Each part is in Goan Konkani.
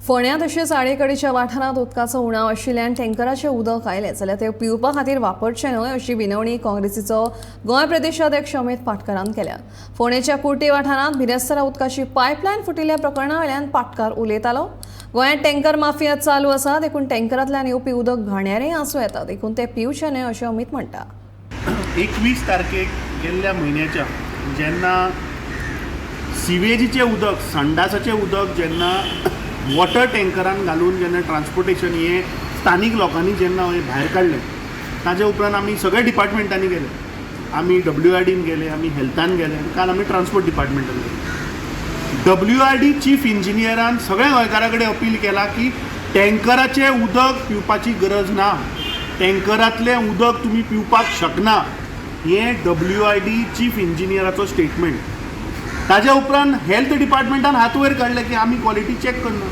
फोंड्या तशेंच आडेकडेच्या वाठारांत उदकाचो उणाव आशिल्ल्यान टँकराचें उदक आयलें जाल्यार तें पिवपा खातीर वापरचें न्हय अशी विनवणी काँग्रेसीचो गोंय प्रदेशाध्यक्ष अमित पाटकारान केल्या. फोंडेच्या कुर्टी वाठारांत बिरेस्तारा उदकाची पायपलायन फुटिल्ल्या प्रकरणा वयल्यान पाटकार उलयतालो. गोंयांत टँकर माफिया चालू आसा, देखून टँकरांतल्यान येवपी उदक घाणयारें आसूं येता, देखून तें पिवचें न्हय अशें अमित म्हणटा. 21 तारखेक गेल्ल्या म्हयन्याच्या जेन्ना सिवेजीचें उदक, संडासाचें उदक जेन्ना वॉटर टँकरान घालून जेन्ना ट्रान्सपोर्टेशन हें स्थानीक लोकांनी जेन्ना हें भायर काडलें, ताजे उपरांत आमी सगळ्या डिपार्टमेंटांनी गेले. आमी डब्ल्यू आर डीन गेले, आमी हेल्थान गेले आनी काल आमी ट्रान्सपोर्ट डिपार्टमेंटान गेले. डब्ल्यू आर डी चीफ इंजिनियरान सगळ्या गोंयकारां कडेन अपील केला की टँकराचें उदक पिवपाची गरज ना, टँकरांतलें उदक तुमी पिवपाक शकना. हें डब्ल्यू आर डी चीफ इंजिनियराचो स्टेटमेंट. ताज्या उपरांत हेल्थ डिपार्टमेंटान हात वयर काडले की आमी क्वॉलिटी चॅक करना.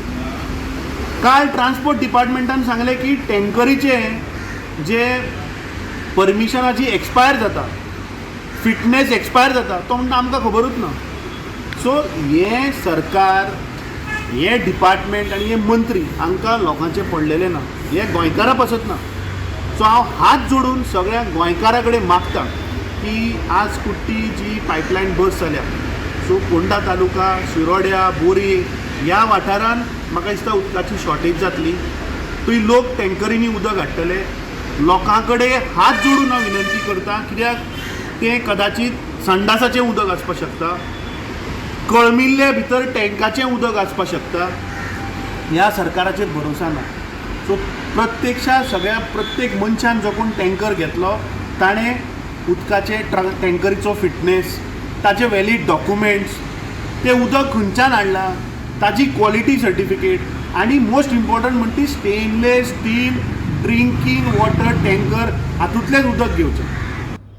काल ट्रान्सपोर्ट डिपार्टमेंटान सांगलें की टँकरीचें जे परमिशनाची एक्सपायर जाता, फिटनेस एक्सपायर जाता, तो म्हणटा आमकां खबरूच ना. सो हें सरकार, हें डिपार्टमेंट आनी हे मंत्री हांकां लोकांचें पडलेलें ना, हें गोंयकारां पासत ना. सो हांव हात जोडून सगळ्या गोंयकारां कडेन मागता की आज कुट्टी जी पायपलायन बस जाल्या, सो फोंडा तालुका, शिरोड्या, बोरये ह्या वाठारान म्हाका दिसता उदकाची शॉर्टेज जातली. थंय लोक टँकरींनी उदक हाडटले. लोकां कडेन हात जोडून हांव विनंती करता, कित्याक तें कदाचीत संडासाचें उदक आसपाक शकता, कळमिल्ले भितर टँकाचें उदक आसपाक शकता. ह्या सरकाराचेर भरोसा ना. सो प्रत्यक्षा सगळ्या प्रत्येक मनशान जो कोण टँकर घेतलो ताणें उदकाचे टँकरीचो फिटनेस, ताचे वॅलीड डॉक्युमेंट्स, तें उदक खंयच्यान हाडलां ताजी क्वॉलिटी सर्टिफिकेट आनी मोस्ट इम्पॉर्टंट म्हणटा ती stainless steel drinking water tanker हातूंतलेंच उदक घेवचें.